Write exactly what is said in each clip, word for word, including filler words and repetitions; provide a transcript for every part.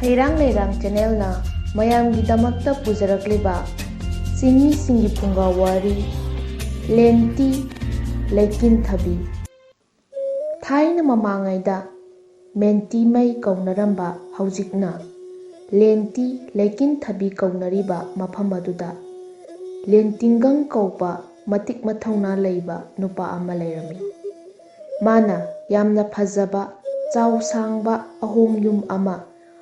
ꯍꯩꯔꯥꯡ ꯂꯩꯔꯥꯡ ꯆꯦꯅꯦꯜꯅ ꯃꯌꯥꯝꯒꯤꯗꯃꯛꯇ ꯄꯨꯖꯔꯛꯂꯤꯕ ꯆꯤꯡꯃꯤꯁꯤꯡꯒꯤ ꯐꯨꯡꯒꯥ ꯋꯥꯔꯤ, ꯂꯦꯟꯇꯤ ꯂꯩꯀꯤꯟ ꯊꯕꯤ꯫ ꯊꯥꯏꯅ ꯃꯃꯥꯡꯉꯩꯗ ꯃꯦꯟꯇꯤꯃꯩ ꯀꯧꯅꯔꯝꯕ, ꯍꯧꯖꯤꯛꯅ ꯂꯦꯟꯇꯤ ꯂꯩꯀꯤꯟ ꯊꯕꯤ ꯀꯧꯅꯔꯤꯕ ꯃꯐꯝ ꯑꯗꯨꯗ ꯂꯦꯟꯇꯤꯡꯒꯪ ꯀꯧꯕ ꯃꯇꯤꯛ ꯃꯊꯧꯅꯥ ꯂꯩꯕ ꯅꯨꯄꯥ ꯑꯃ ꯂꯩꯔꯝꯃꯤ꯫ ꯃꯥꯅ ꯌꯥꯝꯅ ꯐꯖꯕ, ꯆꯥꯎ ꯁꯥꯡꯕ ꯑꯍꯣꯡ ꯌꯨꯝ ꯑꯃ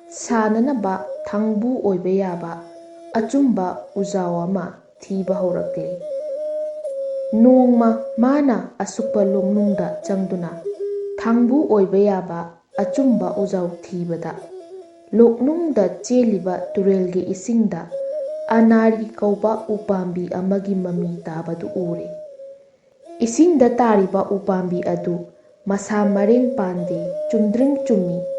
ꯁꯥꯅꯅꯕ ꯊꯥꯡꯕꯨ ꯑꯣꯏꯕ ꯌꯥꯕ ꯑꯆꯨꯝꯕ ꯎꯖꯥꯎ ꯑꯃ ꯊꯤꯕ ꯍꯧꯔꯛꯂꯤ꯫ ꯅꯣꯡꯃ ꯃꯥꯅ ꯑꯁꯨꯛꯄ ꯂꯣꯛꯅꯨꯡꯗ ꯆꯪꯗꯨꯅ ꯊꯥꯡꯕꯨ ꯑꯣꯏꯕ ꯌꯥꯕ ꯑꯆꯨꯝꯕ ꯎꯖꯥꯎ ꯊꯤꯕꯗ, ꯂꯣꯛꯅꯨꯡꯗ ꯆꯦꯜꯂꯤꯕ ꯇꯨꯔꯦꯜꯒꯤ ꯏꯁꯤꯡꯗ ꯑꯅꯥꯔꯤ ꯀꯧꯕ ꯎꯄꯥꯝꯕꯤ ꯑꯃꯒꯤ ꯃꯃꯤ ꯇꯥꯕꯗꯨ ꯎꯔꯦ꯫ ꯏꯁꯤꯡꯗ ꯇꯥꯔꯤꯕ ꯎꯄꯥꯝꯕꯤ ꯑꯗꯨ ꯃꯁꯥ ꯃꯔꯦꯡ ꯄꯥꯟꯗꯦ, ꯆꯨꯝꯗ꯭ꯔꯤꯡ ꯆꯨꯝꯃꯤ꯫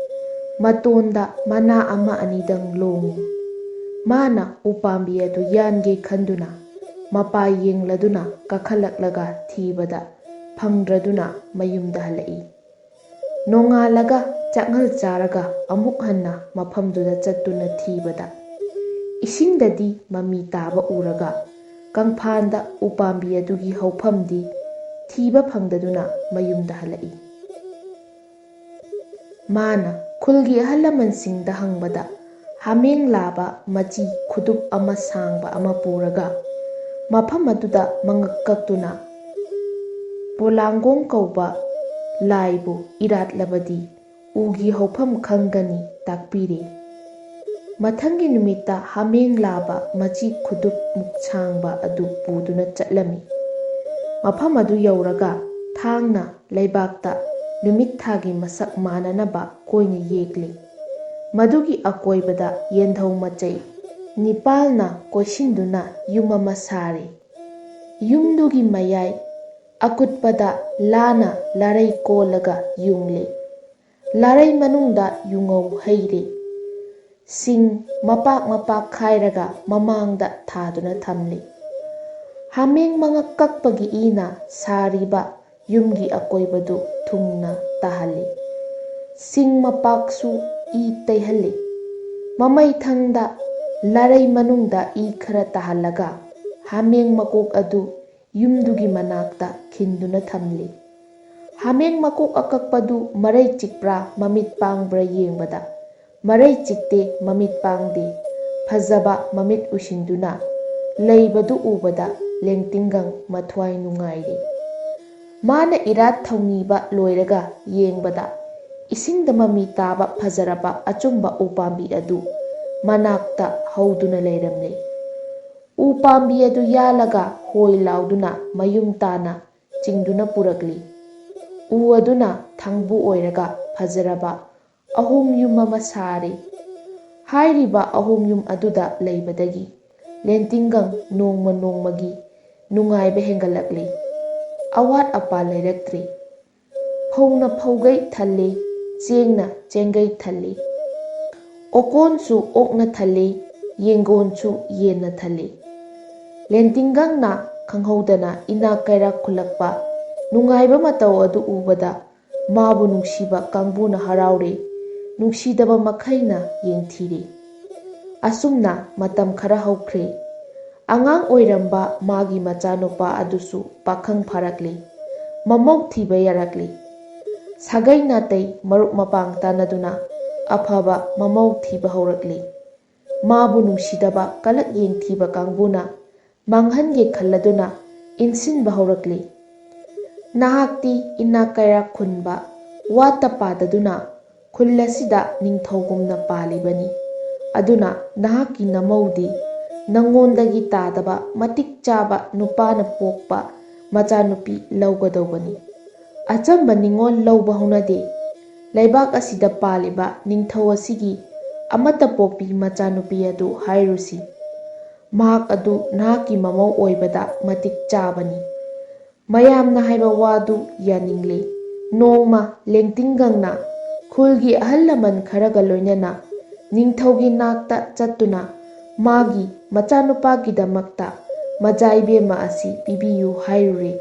ꯃꯇꯣꯟꯗ ꯃꯅꯥ ꯑꯃ ꯑꯅꯤꯗꯪ ꯂꯣꯡꯏ꯫ ꯃꯥꯅ ꯎꯄꯥꯝꯕꯤ ꯑꯗꯨ ꯌꯥꯟꯒꯦ ꯈꯟꯗꯨꯅ ꯃꯄꯥ ꯌꯦꯡꯂꯗꯨꯅ ꯀꯥꯈꯠꯂꯛꯂꯒ ꯊꯤꯕꯗ ꯐꯪꯗ꯭ꯔꯗꯨꯅ ꯃꯌꯨꯝꯗ ꯍꯜꯂꯛꯏ꯫ ꯅꯣꯡꯉꯥꯜꯂꯒ ꯆꯥꯛꯉꯜ ꯆꯥꯔꯒ ꯑꯃꯨꯛ ꯍꯟꯅ ꯃꯐꯝꯗꯨꯗ ꯆꯠꯇꯨꯅ ꯊꯤꯕꯗ, ꯏꯁꯤꯡꯗꯗꯤ ꯃꯃꯤ ꯇꯥꯕ ꯎꯔꯒ ꯀꯪꯐꯥꯟꯗ ꯎꯄꯥꯝꯕꯤ ꯑꯗꯨꯒꯤ ꯍꯧꯐꯝꯗꯤ ꯊꯤꯕ ꯐꯪꯗꯗꯨꯅ ꯃꯌꯨꯝꯗ ꯍꯜꯂꯛꯏ꯫ ꯃꯥꯅ ꯈꯨꯜꯒꯤ ꯑꯍꯜ ꯂꯃꯟꯁꯤꯡꯗ ꯍꯪꯕꯗ, ꯍꯥꯃꯦꯡ ꯂꯥꯕ ꯃꯆꯤ ꯈꯨꯗꯨꯞ ꯑꯃ ꯁꯥꯡꯕ ꯑꯃ ꯄꯨꯔꯒ ꯃꯐꯝ ꯑꯗꯨꯗ ꯃꯉꯛ ꯀꯛꯇꯨꯅ ꯄꯣꯂꯥꯡꯒꯣꯡ ꯀꯧꯕ ꯂꯥꯏꯕꯨ ꯏꯔꯥꯠꯂꯕꯗꯤ ꯎꯒꯤ ꯍꯧꯐꯝ ꯈꯪꯒꯅꯤ ꯇꯥꯛꯄꯤꯔꯦ꯫ ꯃꯊꯪꯒꯤ ꯅꯨꯃꯤꯠꯇ ꯍꯥꯃꯦꯡ ꯂꯥꯕ ꯃꯆꯤ ꯈꯨꯗꯨꯞ ꯃꯨꯛ ꯁꯥꯡꯕ ꯑꯗꯨ ꯄꯨꯗꯨꯅ ꯆꯠꯂꯝꯃꯤ꯫ ꯃꯐꯝ ꯑꯗꯨ ꯌꯧꯔꯒ ꯊꯥꯡꯅ ꯂꯩꯕꯥꯛꯇ ꯅꯨꯃꯤꯠ ꯊꯥꯒꯤ ꯃꯁꯛ ꯃꯥꯟꯅꯅꯕ ꯀꯣꯏꯅ ꯌꯦꯛꯂꯤ꯫ ꯃꯗꯨꯒꯤ ꯑꯀꯣꯏꯕꯗ ꯌꯦꯟꯙꯧ ꯃꯆꯩ ꯅꯤꯄꯥꯜꯅ ꯀꯣꯏꯁꯤꯟꯗꯨꯅ ꯌꯨꯝ ꯑꯃ ꯁꯥꯔꯤ꯫ ꯌꯨꯝꯗꯨꯒꯤ ꯃꯌꯥꯏ ꯑꯀꯨꯠꯄꯗ ꯂꯥꯅ ꯂꯥꯔꯩ ꯀꯣꯜꯂꯒ ꯌꯨꯡꯂꯤ꯫ ꯂꯥꯔꯩ ꯃꯅꯨꯡꯗ ꯌꯨꯉꯧ ꯍꯩꯔꯤ꯫ ꯁꯤꯡ ꯃꯄꯥꯛ ꯃꯄꯥꯛ ꯈꯥꯏꯔꯒ ꯃꯃꯥꯡꯗ ꯊꯥꯗꯨꯅ ꯊꯝꯂꯤ꯫ ꯍꯥꯃꯦꯡ ꯃꯉꯛ ꯀꯛꯄꯒꯤ ꯏꯅ ꯁꯥꯔꯤꯕ ꯌꯨꯝꯒꯤ ꯑꯀꯣꯏꯕꯗꯨ ꯊꯨꯡꯅ ꯇꯥꯍꯜꯂꯤ꯫ ꯁꯤꯡ ꯃꯄꯥꯛꯁꯨ ꯏ ꯇꯩꯍꯜꯂꯤ꯫ ꯃꯃꯩꯊꯪꯗ ꯂꯥꯔꯩ ꯃꯅꯨꯡꯗ ꯏ ꯈꯔ ꯇꯥꯍꯜꯂꯒ ꯍꯥꯃꯦꯡ ꯃꯀꯣꯛ ꯑꯗꯨ ꯌꯨꯝꯗꯨꯒꯤ ꯃꯅꯥꯛꯇ ꯈꯤꯟꯗꯨꯅ ꯊꯝꯂꯤ꯫ ꯍꯥꯃꯦꯡ ꯃꯀꯣꯛ ꯑꯀꯛꯄꯗꯨ ꯃꯔꯩ ꯆꯤꯛꯄ꯭ꯔꯥ ꯃꯃꯤꯠ ꯄꯥꯡꯕ꯭ꯔꯥ ꯌꯦꯡꯕꯗ ꯃꯔꯩ ꯆꯤꯛꯇꯦ, ꯃꯃꯤꯠ ꯄꯥꯡꯗꯦ꯫ ꯐꯖꯕ ꯃꯃꯤꯠ ꯎꯏꯁꯤꯟꯗꯨꯅ ꯂꯩꯕꯗꯨ ꯎꯕꯗ ꯂꯦꯡꯇꯤꯡꯒꯪ ꯃꯊ꯭ꯋꯥꯏ ꯅꯨꯡꯉꯥꯏꯔꯦ꯫ ꯃꯥꯅ ꯏꯔꯥꯠ ꯊꯧꯅꯤꯕ ꯂꯣꯏꯔꯒ ꯌꯦꯡꯕꯗ ꯏꯁꯤꯡꯗ ꯃꯃꯤ ꯇꯥꯕ ꯐꯖꯔꯕ ꯑꯆꯨꯝꯕ ꯎꯄꯥꯝꯕꯤ ꯑꯗꯨ ꯃꯅꯥꯛꯇ ꯍꯧꯗꯨꯅ ꯂꯩꯔꯝꯂꯦ꯫ ꯎ ꯄꯥꯝꯕꯤ ꯑꯗꯨ ꯌꯥꯜꯂꯒ ꯍꯣꯏ ꯂꯥꯎꯗꯨꯅ ꯃꯌꯨꯝ ꯇꯥꯅ ꯆꯤꯡꯗꯨꯅ ꯄꯨꯔꯛꯂꯤ꯫ ꯎ ꯑꯗꯨꯅ ꯊꯥꯡꯕꯨ ꯑꯣꯏꯔꯒ ꯐꯖꯔꯕ ꯑꯍꯣꯝ ꯌꯨꯝ ꯑꯃ ꯁꯥꯔꯤ꯫ ꯍꯥꯏꯔꯤꯕ ꯑꯍꯣꯝ ꯌꯨꯝ ꯑꯗꯨꯗ ꯂꯩꯕꯗꯒꯤ ꯂꯦꯟꯇꯤꯡꯒꯪ ꯅꯣꯡꯃ ꯅꯣꯡꯃꯒꯤ ꯅꯨꯡꯉꯥꯏꯕ ꯍꯦꯟꯒꯠꯂꯛꯂꯤ꯫ ꯑꯋꯥꯠ ꯑꯄꯥ ꯂꯩꯔꯛꯇ꯭ꯔꯤ꯫ ꯐꯧꯅ ꯐꯧꯒꯩ ꯊꯜꯂꯤ, ꯆꯦꯡꯅ ꯆꯦꯡꯒꯩ ꯊꯜꯂꯤ꯫ ꯑꯣꯀꯣꯟꯁꯨ ꯑꯣꯛꯅ ꯊꯜꯂꯤ, ꯌꯦꯡꯒꯣꯟꯁꯨ ꯌꯦꯟꯅ ꯊꯜꯂꯤ꯫ ꯂꯦꯟꯇꯤꯡꯒꯪꯅ ꯈꯪꯍꯧꯗꯅ ꯏꯅꯥꯛ ꯀꯩꯔꯥꯛ ꯈꯨꯜꯂꯛꯄ ꯅꯨꯡꯉꯥꯏꯕ ꯃꯇꯧ ꯑꯗꯨ ꯎꯕꯗ ꯃꯥꯕꯨ ꯅꯨꯡꯁꯤꯕ ꯀꯥꯡꯕꯨꯅ ꯍꯔꯥꯎꯔꯦ, ꯅꯨꯡꯁꯤꯗꯕ ꯃꯈꯩꯅ ꯌꯦꯡꯊꯤꯔꯦ꯫ ꯑꯁꯨꯝꯅ ꯃꯇꯝ ꯈꯔ ꯍꯧꯈ꯭ꯔꯦ꯫ ꯑꯉꯥꯡ ꯑꯣꯏꯔꯝꯕ ꯃꯥꯒꯤ ꯃꯆꯥꯅꯨꯄꯥ ꯑꯗꯨꯁꯨ ꯄꯥꯈꯪ ꯐꯥꯔꯛꯂꯤ꯫ ꯃꯃꯧ ꯊꯤꯕ ꯌꯥꯔꯛꯂꯤ꯫ ꯁꯥꯒꯩ ꯅꯥꯇꯩ ꯃꯔꯨꯞ ꯃꯄꯥꯡ ꯇꯥꯟꯅꯗꯨꯅ ꯑꯐꯕ ꯃꯃꯧ ꯊꯤꯕ ꯍꯧꯔꯛꯂꯤ꯫ ꯃꯥꯕꯨ ꯅꯨꯡꯁꯤꯗꯕ ꯀꯂꯛ ꯌꯦꯡꯊꯤꯕ ꯀꯥꯡꯕꯨꯅ ꯃꯥꯡꯍꯟꯒꯦ ꯈꯜꯂꯗꯨꯅ ꯏꯟꯁꯤꯟꯕ ꯍꯧꯔꯛꯂꯤ꯫ ꯅꯍꯥꯛꯇꯤ ꯏꯅꯥꯛ ꯀꯩꯔꯥꯛ ꯈꯨꯟꯕ ꯋꯥꯠꯇ ꯄꯥꯗꯗꯨꯅ ꯈꯨꯜ ꯑꯁꯤꯗ ꯅꯤꯡꯊꯧꯒꯨꯝꯅ ꯄꯥꯜꯂꯤꯕꯅꯤ꯫ ꯑꯗꯨꯅ ꯅꯍꯥꯛꯀꯤ ꯅꯃꯧꯗꯤ ꯅꯉꯣꯟꯗꯒꯤ ꯇꯥꯗꯕ ꯃꯇꯤꯛ ꯆꯥꯕ ꯅꯨꯄꯥꯅ ꯄꯣꯛꯄ ꯃꯆꯥꯅꯨꯄꯤ ꯂꯧꯒꯗꯧꯕꯅꯤ꯫ ꯑꯆꯝꯕ ꯅꯤꯉꯣꯜ ꯂꯧꯕ ꯍꯧꯅꯗꯦ꯫ ꯂꯩꯕꯥꯛ ꯑꯁꯤꯗ ꯄꯥꯜꯂꯤꯕ ꯅꯤꯡꯊꯧ ꯑꯁꯤꯒꯤ ꯑꯃꯠꯇ ꯄꯣꯛꯄꯤ ꯃꯆꯥꯅꯨꯄꯤ ꯑꯗꯨ ꯍꯥꯏꯔꯨꯁꯤ꯫ ꯃꯍꯥꯛ ꯑꯗꯨ ꯅꯍꯥꯛꯀꯤ ꯃꯃꯧ ꯑꯣꯏꯕꯗ ꯃꯇꯤꯛ ꯆꯥꯕꯅꯤ꯫ ꯃꯌꯥꯝꯅ ꯍꯥꯏꯕ ꯋꯥꯗꯨ ꯌꯥꯅꯤꯡꯂꯦ꯫ ꯅꯣꯡꯃ ꯂꯦꯡꯇꯤꯡꯒꯪꯅ ꯈꯨꯜꯒꯤ ꯑꯍꯜ ꯂꯃꯟ ꯈꯔꯒ ꯂꯣꯏꯅꯅ ꯅꯤꯡꯊꯧꯒꯤ ꯅꯥꯛꯇ ꯆꯠꯇꯨꯅ ꯃꯥꯒꯤ ꯃꯆꯥꯅꯨꯄꯥꯒꯤꯗꯃꯛꯇ ꯃꯖꯥ ꯏꯕꯦꯝꯃ ꯑꯁꯤ ꯄꯤꯕꯤꯌꯨ ꯍꯥꯏꯔꯨꯔꯦ꯫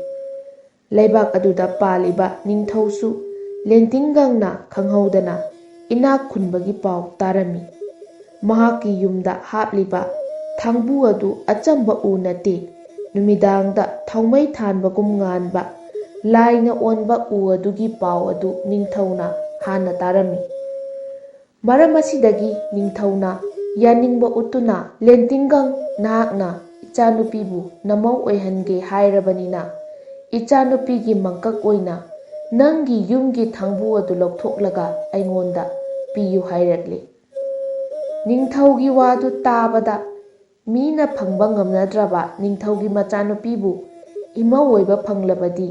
ꯂꯩꯕꯥꯛ ꯑꯗꯨꯗ ꯄꯥꯜꯂꯤꯕ ꯅꯤꯡꯊꯧꯁꯨ ꯂꯦꯟꯇꯤꯡꯒꯪꯅ ꯈꯪꯍꯧꯗꯅ ꯏꯅꯥꯛ ꯈꯨꯟꯕꯒꯤ ꯄꯥꯎ ꯇꯥꯔꯝꯃꯤ꯫ ꯃꯍꯥꯛꯀꯤ ꯌꯨꯝꯗ ꯍꯥꯞꯂꯤꯕ ꯊꯥꯡꯕꯨ ꯑꯗꯨ ꯑꯆꯝꯕ ꯎ ꯅꯠꯇꯦ, ꯅꯨꯃꯤꯗꯥꯡꯗ ꯊꯥꯎꯃꯩ ꯊꯥꯟꯕꯒꯨꯝ ꯉꯥꯟꯕ, ꯂꯥꯏꯅ ꯑꯣꯟꯕ ꯎ ꯑꯗꯨꯒꯤ ꯄꯥꯎ ꯑꯗꯨ ꯅꯤꯡꯊꯧꯅ ꯍꯥꯟꯅ ꯇꯥꯔꯝꯃꯤ꯫ ꯃꯔꯝ ꯑꯁꯤꯗꯒꯤ ꯅꯤꯡꯊꯧꯅ ꯌꯥꯅꯤꯡꯕ ꯎꯠꯇꯨꯅ, "ꯂꯦꯟꯇꯤꯡꯒꯪ, ꯅꯍꯥꯛꯅ ꯏꯆꯥꯅꯨꯄꯤꯕꯨ ꯅꯃꯧ ꯑꯣꯏꯍꯟꯒꯦ ꯍꯥꯏꯔꯕꯅꯤꯅ, ꯏꯆꯥꯅꯨꯄꯤꯒꯤ ꯃꯪꯀꯛ ꯑꯣꯏꯅ ꯅꯪꯒꯤ ꯌꯨꯝꯒꯤ ꯊꯥꯡꯕꯨ ꯑꯗꯨ ꯂꯧꯊꯣꯛꯂꯒ ꯑꯩꯉꯣꯟꯗ ꯄꯤꯌꯨ" ꯍꯥꯏꯔꯛꯂꯦ꯫ ꯅꯤꯡꯊꯧꯒꯤ ꯋꯥꯗꯨ ꯇꯥꯕꯗ, ꯃꯤꯅ ꯐꯪꯕ ꯉꯝꯅꯗ꯭ꯔꯕ ꯅꯤꯡꯊꯧꯒꯤ ꯃꯆꯥꯅꯨꯄꯤꯕꯨ ꯏꯃꯧ ꯑꯣꯏꯕ ꯐꯪꯂꯕꯗꯤ,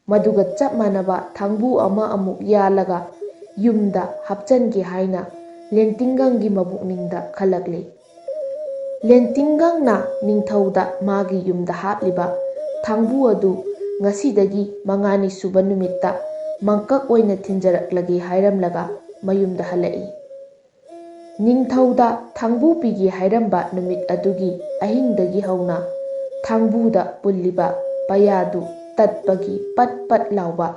ꯃꯗꯨꯒ ꯆꯞ ꯃꯥꯟꯅꯕ ꯊꯥꯡꯕꯨ ꯑꯃ ꯑꯃꯨꯛ ꯌꯥꯜꯂꯒ ꯌꯨꯝꯗ ꯍꯥꯞꯆꯟꯒꯦ ꯍꯥꯏꯅ ꯂꯦꯟꯇꯤꯡꯒꯪꯒꯤ ꯃꯕꯨꯛꯅꯤꯡꯗ ꯈꯜꯂꯛꯂꯦ꯫ ꯂꯦꯟꯇꯤꯡꯒꯪꯅ ꯅꯤꯡꯊꯧꯗ ꯃꯥꯒꯤ ꯌꯨꯝꯗ ꯍꯥꯞꯂꯤꯕ ꯊꯥꯡꯕꯨ ꯑꯗꯨ ꯉꯁꯤꯗꯒꯤ ꯃꯉꯥꯅꯤ ꯁꯨꯕ ꯅꯨꯃꯤꯠꯇ ꯃꯪꯀꯛ ꯑꯣꯏꯅ ꯊꯤꯟꯖꯔꯛꯂꯒꯦ ꯍꯥꯏꯔꯝꯂꯒ ꯃꯌꯨꯝꯗ ꯍꯜꯂꯛꯏ꯫ ꯅꯤꯡꯊꯧꯗ ꯊꯥꯡꯕꯨ ꯄꯤꯒꯦ ꯍꯥꯏꯔꯝꯕ ꯅꯨꯃꯤꯠ ꯑꯗꯨꯒꯤ ꯑꯍꯤꯡꯗꯒꯤ ꯍꯧꯅ ꯊꯥꯡꯕꯨꯗ ꯄꯨꯜꯂꯤꯕ ꯄꯌꯥꯗꯨ ꯇꯠꯄꯒꯤ ꯄꯠ ꯄꯠ ꯂꯥꯎꯕ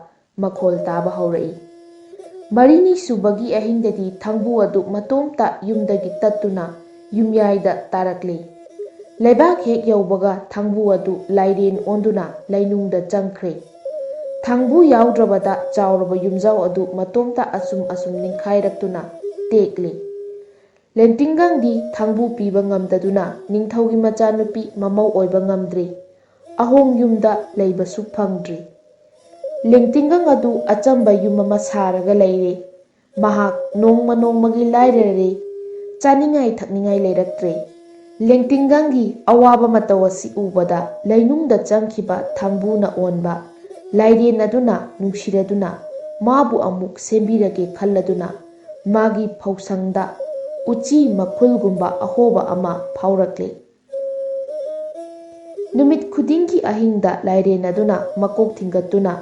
ꯃꯈꯣꯜ ꯇꯥꯕ ꯍꯧꯔꯛꯏ꯫ ꯃꯔꯤꯅꯤ ꯁꯨꯕꯒꯤ ꯑꯍꯤꯡꯗꯗꯤ ꯊꯥꯡꯕꯨ ꯑꯗꯨ ꯃꯇꯣꯝꯇ ꯌꯨꯝꯗꯒꯤ ꯇꯠꯇꯨꯅ ꯌꯨꯝꯌꯥꯏꯗ ꯇꯥꯔꯛꯂꯦ꯫ ꯂꯩꯕꯥꯛ ꯍꯦꯛ ꯌꯧꯕꯒ ꯊꯥꯡꯕꯨ ꯑꯗꯨ ꯂꯥꯏꯔꯦꯟ ꯑꯣꯟꯗꯨꯅ ꯂꯩꯅꯨꯡꯗ ꯆꯪꯈ꯭ꯔꯦ꯫ ꯊꯥꯡꯕꯨ ꯌꯥꯎꯗ꯭ꯔꯕꯗ ꯆꯥꯎꯔꯕ ꯌꯨꯝꯖꯥꯎ ꯑꯗꯨ ꯃꯇꯣꯝꯇ ꯑꯁꯨꯝ ꯑꯁꯨꯝ ꯅꯤꯡꯈꯥꯏꯔꯛꯇꯨꯅ ꯇꯦꯛꯂꯦ꯫ ꯂꯦꯟꯇꯤꯡꯒꯪꯗꯤ ꯊꯥꯡꯕꯨ ꯄꯤꯕ ꯉꯝꯗꯗꯨꯅ ꯅꯤꯡꯊꯧꯒꯤ ꯃꯆꯥꯅꯨꯄꯤ ꯃꯃꯧ ꯑꯣꯏꯕ ꯉꯝꯗ꯭ꯔꯦ꯫ ꯑꯍꯣꯡ ꯌꯨꯝꯗ ꯂꯩꯕꯁꯨ ꯐꯪꯗ꯭ꯔꯦ꯫ ꯂꯦꯟꯇꯤꯡꯒꯪ ꯑꯗꯨ ꯑꯆꯝꯕ ꯌꯨꯝ ꯑꯃ ꯁꯥꯔꯒ ꯂꯩꯔꯦ꯫ ꯃꯍꯥꯛ ꯅꯣꯡꯃ ꯅꯣꯡꯃꯒꯤ ꯂꯥꯏꯔꯔꯦ꯫ ꯆꯥꯅꯤꯡꯉꯥꯏ ꯊꯛꯅꯤꯡꯉꯥꯏ ꯂꯩꯔꯛꯇ꯭ꯔꯦ꯫ ꯂꯦꯡꯇꯤꯡꯒꯪꯒꯤ ꯑꯋꯥꯕ ꯃꯇꯧ ꯑꯁꯤ ꯎꯕꯗ ꯂꯩꯅꯨꯡꯗ ꯆꯪꯈꯤꯕ ꯊꯥꯡꯕꯨꯅ ꯑꯣꯟꯕ ꯂꯥꯏꯔꯦꯟ ꯑꯗꯨꯅ ꯅꯨꯡꯁꯤꯔꯗꯨꯅ ꯃꯥꯕꯨ ꯑꯃꯨꯛ ꯁꯦꯝꯕꯤꯔꯒꯦ ꯈꯜꯂꯗꯨꯅ ꯃꯥꯒꯤ ꯐꯧꯁꯪꯗ ꯎꯆꯤ ꯃꯈꯨꯜꯒꯨꯝꯕ ꯑꯍꯣꯕ ꯑꯃ ꯐꯥꯎꯔꯛꯂꯦ꯫ ꯅꯨꯃꯤꯠ ꯈꯨꯗꯤꯡꯒꯤ ꯑꯍꯤꯡꯗ ꯂꯥꯏꯔꯦꯟ ꯑꯗꯨꯅ ꯃꯀꯣꯛ ꯊꯤꯡꯒꯠꯇꯨꯅ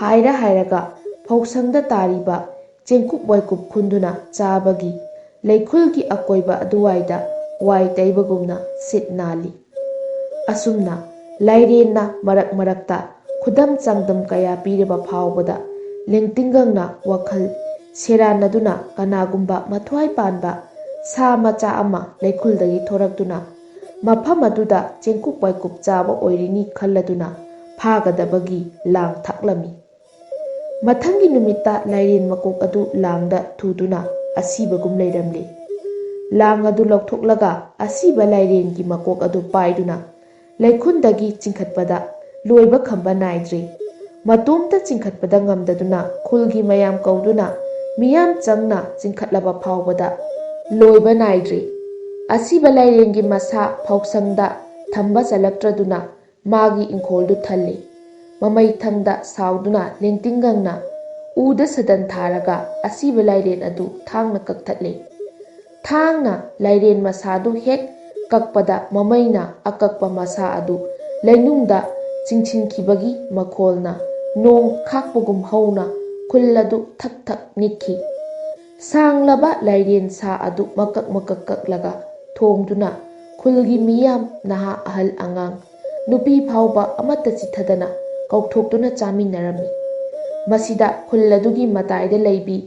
ꯍꯥꯏꯔ ꯍꯥꯏꯔꯒ ꯐꯧꯁꯪꯗ ꯇꯥꯔꯤꯕ ꯆꯦꯡꯀꯨꯞ ꯋꯥꯏꯀꯨꯞ ꯈꯨꯟꯗꯨꯅ ꯆꯥꯕꯒꯤ ꯂꯩꯈꯨꯜꯒꯤ ꯑꯀꯣꯏꯕ ꯑꯗꯨꯋꯥꯏꯗ ꯋꯥꯏ ꯇꯩꯕꯒꯨꯝꯅ ꯁꯤꯠ ꯅꯥꯜꯂꯤ꯫ ꯑꯁꯨꯝꯅ ꯂꯥꯏꯔꯦꯟꯅ ꯃꯔꯛ ꯃꯔꯛꯇ ꯈꯨꯗꯝ ꯆꯥꯡꯗꯝ ꯀꯌꯥ ꯄꯤꯔꯕ ꯐꯥꯎꯕꯗ ꯂꯦꯡꯇꯤꯡꯒꯪꯅ ꯋꯥꯈꯜ ꯁꯦꯔꯥꯟꯅꯗꯨꯅ ꯀꯅꯥꯒꯨꯝꯕ ꯃꯊ꯭ꯋꯥꯏ ꯄꯥꯟꯕ ꯁꯥ ꯃꯆꯥ ꯑꯃ ꯂꯩꯈꯨꯜꯗꯒꯤ ꯊꯣꯔꯛꯇꯨꯅ ꯃꯐꯝ ꯑꯗꯨꯗ ꯆꯦꯡꯀꯨꯞ ꯋꯥꯏꯀꯨꯞ ꯆꯥꯕ ꯑꯣꯏꯔꯤꯅꯤ ꯈꯜꯂꯗꯨꯅ ꯐꯥꯒꯗꯕꯒꯤ ꯂꯥꯡ ꯊꯥꯛꯂꯝꯃꯤ꯫ ꯃꯊꯪꯒꯤ ꯅꯨꯃꯤꯠꯇ ꯂꯥꯏꯔꯦꯟ ꯃꯀꯣꯛ ꯑꯗꯨ ꯂꯥꯡꯗ ꯊꯨꯗꯨꯅ ꯑꯁꯤꯕꯒꯨꯝ ꯂꯩꯔꯝꯂꯦ꯫ ꯂꯥꯡ ꯑꯗꯨ ꯂꯧꯊꯣꯛꯂꯒ ꯑꯁꯤꯕ ꯂꯥꯏꯔꯦꯟꯒꯤ ꯃꯀꯣꯛ ꯑꯗꯨ ꯄꯥꯏꯗꯨꯅ ꯂꯩꯈꯨꯟꯗꯒꯤ ꯆꯤꯡꯈꯠꯄꯗ ꯂꯣꯏꯕ ꯈꯝꯕ ꯅꯥꯏꯗ꯭ꯔꯦ꯫ ꯃꯇꯣꯝꯇ ꯆꯤꯡꯈꯠꯄꯗ ꯉꯝꯗꯗꯨꯅ ꯈꯨꯜꯒꯤ ꯃꯌꯥꯝ ꯀꯧꯗꯨꯅ ꯃꯤꯌꯥꯝ ꯆꯪꯅ ꯆꯤꯡꯈꯠꯂꯕ ꯐꯥꯎꯕꯗ ꯂꯣꯏꯕ ꯅꯥꯏꯗ꯭ꯔꯦ꯫ ꯑꯁꯤꯕ ꯂꯥꯏꯔꯦꯟꯒꯤ ꯃꯁꯥ ꯐꯧꯁꯪꯗ ꯊꯝꯕ ꯆꯜꯂꯛꯇ꯭ꯔꯗꯨꯅ ꯃꯥꯒꯤ ꯏꯪꯈꯣꯜꯗꯨ ꯊꯜꯂꯤ꯫ ꯃꯃꯩ ꯊꯪꯗ ꯁꯥꯎꯗꯨꯅ ꯂꯦꯡꯇꯤꯡꯒꯪꯅ ꯎꯗ ꯁꯗꯟ ꯊꯥꯔꯒ ꯑꯁꯤꯕ ꯂꯥꯏꯔꯦꯟ ꯑꯗꯨ ꯊꯥꯡꯅ ꯀꯛꯊꯠꯂꯤ꯫ ꯊꯥꯡꯅ ꯂꯥꯏꯔꯦꯟ ꯃꯁꯥꯗꯨ ꯍꯦꯛ ꯀꯛꯄꯗ ꯃꯃꯩꯅ ꯑꯀꯛꯄ ꯃꯁꯥ ꯑꯗꯨ ꯂꯩꯅꯨꯡꯗ ꯆꯤꯡꯁꯤꯟꯈꯤꯕꯒꯤ ꯃꯈꯣꯜꯅ ꯅꯣꯡ ꯈꯥꯛꯄꯒꯨꯝ ꯍꯧꯅ ꯈꯨꯜ ꯑꯗꯨ ꯊꯛ ꯊꯛ ꯅꯤꯛꯈꯤ꯫ ꯁꯥꯡꯂꯕ ꯂꯥꯏꯔꯦꯟ ꯁꯥ ꯑꯗꯨ ꯃꯀꯛ ꯃꯀꯛ ꯀꯛꯂꯒ ꯊꯣꯡꯗꯨꯅ ꯈꯨꯜꯒꯤ ꯃꯤꯌꯥꯝ, ꯅꯍꯥ ꯑꯍꯜ ꯑꯉꯥꯡ, ꯅꯨꯄꯤ ꯐꯥꯎꯕ ꯑꯃꯠꯇ ꯆꯤꯠꯊꯗꯅ ꯀꯧꯊꯣꯛꯇꯨꯅ ꯆꯥꯃꯤꯟꯅꯔꯝꯃꯤ꯫ ꯃꯁꯤꯗ ꯈꯨꯜ ꯑꯗꯨꯒꯤ ꯃꯇꯥꯏꯗ ꯂꯩꯕꯤ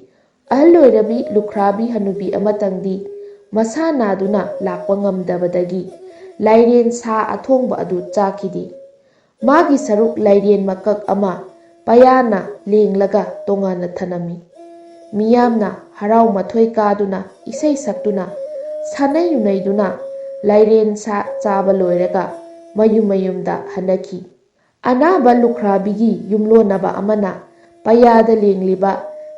ꯑꯍꯜ ꯑꯣꯏꯔꯕꯤ ꯂꯨꯈ꯭ꯔꯥꯕꯤ ꯍꯅꯨꯕꯤ ꯑꯃꯇꯪꯗꯤ ꯃꯁꯥ ꯅꯥꯗꯨꯅ ꯂꯥꯛꯄ ꯉꯝꯗꯕꯗꯒꯤ ꯂꯥꯏꯔꯦꯟ ꯁꯥ ꯑꯊꯣꯡꯕ ꯑꯗꯨ ꯆꯥꯈꯤꯗꯦ꯫ ꯃꯥꯒꯤ ꯁꯔꯨꯛ ꯂꯥꯏꯔꯦꯟ ꯃꯀꯛ ꯑꯃ ꯄꯌꯥꯅ ꯂꯦꯡꯂꯒ ꯇꯣꯉꯥꯟꯅ ꯊꯅꯝꯃꯤ꯫ ꯃꯤꯌꯥꯝꯅ ꯍꯔꯥꯎ ꯃꯊꯣꯏ ꯀꯥꯗꯨꯅ ꯏꯁꯩ ꯁꯛꯇꯨꯅ ꯁꯥꯟꯅꯩ ꯌꯨꯅꯩꯗꯨꯅ ꯂꯥꯏꯔꯦꯟ ꯁꯥ ꯆꯥꯕ ꯂꯣꯏꯔꯒ ꯃꯌꯨꯝ ꯃꯌꯨꯝꯗ ꯍꯟꯅꯈꯤ꯫ ꯑꯅꯥꯕ ꯂꯨꯈ꯭ꯔꯥꯕꯤꯒꯤ ꯌꯨꯝꯂꯣꯟꯅꯕ ꯑꯃꯅ ꯄꯌꯥꯗ ꯂꯦꯡꯂꯤꯕ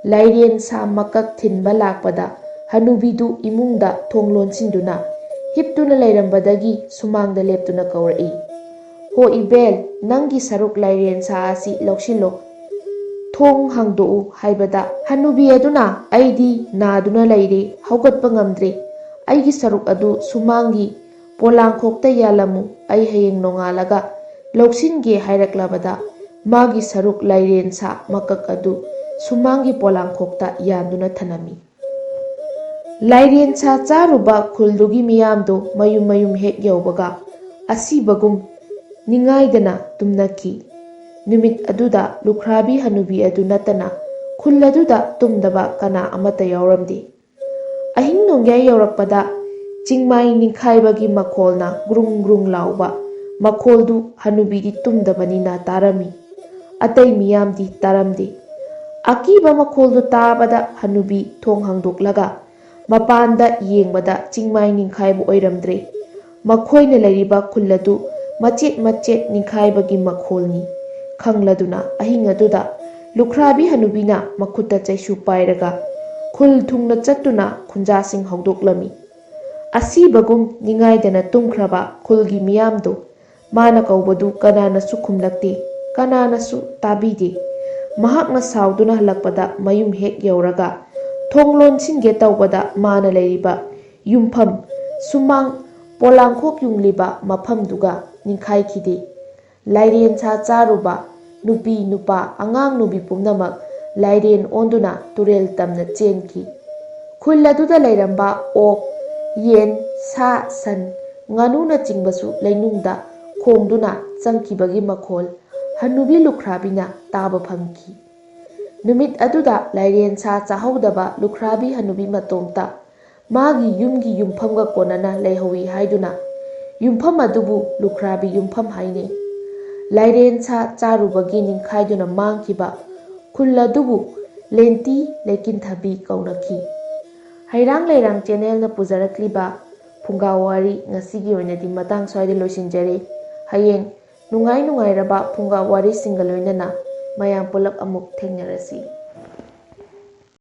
ꯂꯥꯏꯔꯦꯟ ꯁꯥ ꯃꯀꯛ ꯊꯤꯟꯕ ꯂꯥꯛꯄꯗ ꯍꯅꯨꯕꯤꯗꯨ ꯏꯃꯨꯡꯗ ꯊꯣꯡ ꯂꯣꯟꯁꯤꯟꯗꯨꯅ ꯍꯤꯞꯇꯨꯅ ꯂꯩꯔꯝꯕꯗꯒꯤ ꯁꯨꯃꯥꯡꯗ ꯂꯦꯞꯇꯨꯅ ꯀꯧꯔꯛꯏ, "ꯍꯣ ꯏꯕꯦꯜ, ꯅꯪꯒꯤ ꯁꯔꯨꯛ ꯂꯥꯏꯔꯦꯟ ꯁꯥ ꯑꯁꯤ ꯂꯧꯁꯤꯜꯂꯣ꯫ ꯊꯣꯡ ꯍꯥꯡꯗꯣꯛꯎ" ꯍꯥꯏꯕꯗ ꯍꯅꯨꯕꯤ ꯑꯗꯨꯅ, "ꯑꯩꯗꯤ ꯅꯥꯗꯨꯅ ꯂꯩꯔꯦ, ꯍꯧꯒꯠꯄ ꯉꯝꯗ꯭ꯔꯦ꯫ ꯑꯩꯒꯤ ꯁꯔꯨꯛ ꯑꯗꯨ ꯁꯨꯃꯥꯡꯒꯤ ꯄꯣꯂꯥꯡꯈꯣꯛꯇ ꯌꯥꯜꯂꯝꯃꯨ, ꯑꯩ ꯍꯌꯦꯡ ꯅꯣꯡꯉꯥꯜꯂꯒ ꯂꯧꯁꯤꯟꯒꯦ" ꯍꯥꯏꯔꯛꯂꯕꯗ ꯃꯥꯒꯤ ꯁꯔꯨꯛ ꯂꯥꯏꯔꯦꯟ ꯁꯥ ꯃꯀꯛ ꯑꯗꯨ ꯁꯨꯃꯥꯡꯒꯤ ꯄꯣꯂꯥꯡꯈꯣꯛꯇ ꯌꯥꯟꯗꯨꯅ ꯊꯅꯝꯃꯤ꯫ ꯂꯥꯏꯔꯦꯟ ꯁꯥ ꯆꯥꯔꯨꯕ ꯈꯨꯜꯗꯨꯒꯤ ꯃꯤꯌꯥꯝꯗꯨ ꯃꯌꯨꯝ ꯃꯌꯨꯝ ꯍꯦꯛ ꯌꯧꯕꯒ ꯑꯁꯤꯕꯒꯨꯝ ꯅꯤꯡꯉꯥꯏꯗꯅ ꯇꯨꯝꯅꯈꯤ꯫ ꯅꯨꯃꯤꯠ ꯑꯗꯨꯗ ꯂꯨꯈ꯭ꯔꯥꯕꯤ ꯍꯅꯨꯕꯤ ꯑꯗꯨ ꯅꯠꯇꯅ ꯈꯨꯜ ꯑꯗꯨꯗ ꯇꯨꯝꯗꯕ ꯀꯅꯥ ꯑꯃꯠꯇ ꯌꯥꯎꯔꯝꯗꯦ꯫ ꯑꯍꯤꯡ ꯅꯣꯡꯌꯥꯏ ꯌꯧꯔꯛꯄꯗ ꯆꯤꯡꯃꯥꯏ ꯅꯤꯡꯈꯥꯏꯕꯒꯤ ꯃꯈꯣꯜꯅ ꯒ꯭ꯔꯨꯡ ꯒ꯭ꯔꯨꯡ ꯂꯥꯎꯕ ꯃꯈꯣꯜꯗꯨ ꯍꯅꯨꯕꯤꯗꯤ ꯇꯨꯝꯗꯕꯅꯤꯅ ꯇꯥꯔꯝꯃꯤ꯫ ꯑꯇꯩ ꯃꯤꯌꯥꯝꯗꯤ ꯇꯥꯔꯝꯗꯦ꯫ ꯑꯀꯤꯕ ꯃꯈꯣꯜꯗꯨ ꯇꯥꯕꯗ ꯍꯅꯨꯕꯤ ꯊꯣꯡ ꯍꯥꯡꯗꯣꯛꯂꯒ ꯃꯄꯥꯟꯗ ꯌꯦꯡꯕꯗ ꯆꯤꯡꯃꯥꯏ ꯅꯤꯡꯈꯥꯏꯕ ꯑꯣꯏꯔꯝꯗ꯭ꯔꯦ꯫ ꯃꯈꯣꯏꯅ ꯂꯩꯔꯤꯕ ꯈꯨꯜ ꯑꯗꯨ ꯃꯆꯦꯠ ꯃꯆꯦꯠ ꯅꯤꯡꯈꯥꯏꯕꯒꯤ ꯃꯈꯣꯜꯅꯤ ꯈꯪꯂꯗꯨꯅ ꯑꯍꯤꯡ ꯑꯗꯨꯗ ꯂꯨꯈ꯭ꯔꯥꯕꯤ ꯍꯅꯨꯕꯤꯅ ꯃꯈꯨꯠꯇ ꯆꯩꯁꯨ ꯄꯥꯏꯔꯒ ꯈꯨꯜ ꯊꯨꯡꯅ ꯆꯠꯇꯨꯅ ꯈꯨꯟꯖꯥꯁꯤꯡ ꯍꯧꯗꯣꯛꯂꯝꯃꯤ꯫ ꯑꯁꯤꯕꯒꯨꯝ ꯅꯤꯡꯉꯥꯏꯗꯅ ꯇꯨꯝꯈ꯭ꯔꯕ ꯈꯨꯜꯒꯤ ꯃꯤꯌꯥꯝꯗꯨ ꯃꯥꯅ ꯀꯧꯕꯗꯨ ꯀꯅꯥꯅꯁꯨ ꯈꯨꯝꯂꯛꯇꯦ, ꯀꯅꯥꯅꯁꯨ ꯇꯥꯕꯤꯗꯦ꯫ ꯃꯍꯥꯛꯅ ꯁꯥꯎꯗꯨꯅ ꯍꯜꯂꯛꯄꯗ ꯃꯌꯨꯝ ꯍꯦꯛ ꯌꯧꯔꯒ ꯊꯣꯡ ꯂꯣꯟꯁꯤꯟꯒꯦ ꯇꯧꯕꯗ ꯃꯥꯅ ꯂꯩꯔꯤꯕ ꯌꯨꯝꯐꯝ ꯁꯨꯃꯥꯡ ꯄꯣꯂꯥꯡꯈꯣꯛ ꯌꯨꯡꯂꯤꯕ ꯃꯐꯝꯗꯨꯒ ꯅꯤꯡꯈꯥꯏꯈꯤꯗꯦ꯫ ꯂꯥꯏꯔꯦꯟ ꯁꯥ ꯆꯥꯔꯨꯕ ꯅꯨꯄꯤ ꯅꯨꯄꯥ ꯑꯉꯥꯡ ꯅꯨꯕꯤ ꯄꯨꯝꯅꯃꯛ ꯂꯥꯏꯔꯦꯟ ꯑꯣꯟꯗꯨꯅ ꯇꯨꯔꯦꯜ ꯇꯝꯅ ꯆꯦꯟꯈꯤ꯫ ꯈꯨꯜ ꯑꯗꯨꯗ ꯂꯩꯔꯝꯕ ꯑꯣꯛ, ꯌꯦꯟ, ꯁꯥ, ꯁꯟ, ꯉꯥꯅꯨꯅꯆꯤꯡꯕꯁꯨ ꯂꯩꯅꯨꯡꯗ ꯈꯣꯡꯗꯨꯅ ꯆꯪꯈꯤꯕꯒꯤ ꯃꯈꯣꯜ ꯍꯅꯨꯕꯤ ꯂꯨꯈ꯭ꯔꯥꯕꯤꯅ ꯇꯥꯕ ꯐꯪꯈꯤ꯫ ꯅꯨꯃꯤꯠ ꯑꯗꯨꯗ ꯂꯥꯏꯔꯦꯟ ꯁꯥ ꯆꯥꯍꯧꯗꯕ ꯂꯨꯈ꯭ꯔꯥꯕꯤ ꯍꯅꯨꯕꯤ ꯃꯇꯣꯝꯇ ꯃꯥꯒꯤ ꯌꯨꯝꯒꯤ ꯌꯨꯝꯐꯝꯒ ꯀꯣꯟꯅꯅ ꯂꯩꯍꯧꯏ ꯍꯥꯏꯗꯨꯅ ꯌꯨꯝꯐꯝ ꯑꯗꯨꯕꯨ ꯂꯨꯈ꯭ꯔꯥꯕꯤ ꯌꯨꯝꯐꯝ ꯍꯥꯏꯅꯩ꯫ ꯂꯥꯏꯔꯦꯟ ꯁꯥ ꯆꯥꯔꯨꯕꯒꯤ ꯅꯤꯡꯈꯥꯏꯗꯨꯅ ꯃꯥꯡꯈꯤꯕ ꯈꯨꯜ ꯑꯗꯨꯕꯨ ꯂꯦꯟꯇꯤ ꯂꯩꯀꯤꯟꯊꯕꯤ ꯀꯧꯅꯈꯤ꯫ ꯍꯩꯔꯥꯡ ꯂꯩꯔꯥꯡ ꯆꯦꯅꯦꯜꯅ ꯄꯨꯖꯔꯛꯂꯤꯕ ꯐꯨꯡꯒꯥ ꯋꯥꯔꯤ ꯉꯁꯤꯒꯤ ꯑꯣꯏꯅꯗꯤ ꯃꯇꯥꯡ ꯁ꯭ꯋꯥꯏꯗ ꯂꯣꯏꯁꯤꯟꯖꯔꯦ꯫ ꯍꯌꯦꯡ ꯅꯨꯡꯉꯥꯏ ꯅꯨꯡꯉꯥꯏꯔꯕ ꯐꯨꯡꯒꯥ ꯋꯥꯔꯤꯁꯤꯡꯒ ꯂꯣꯏꯅꯅ ꯃꯌꯥꯝ ꯄꯨꯂꯞ ꯑꯃꯨꯛ ꯊꯦꯡꯅꯔꯁꯤ꯫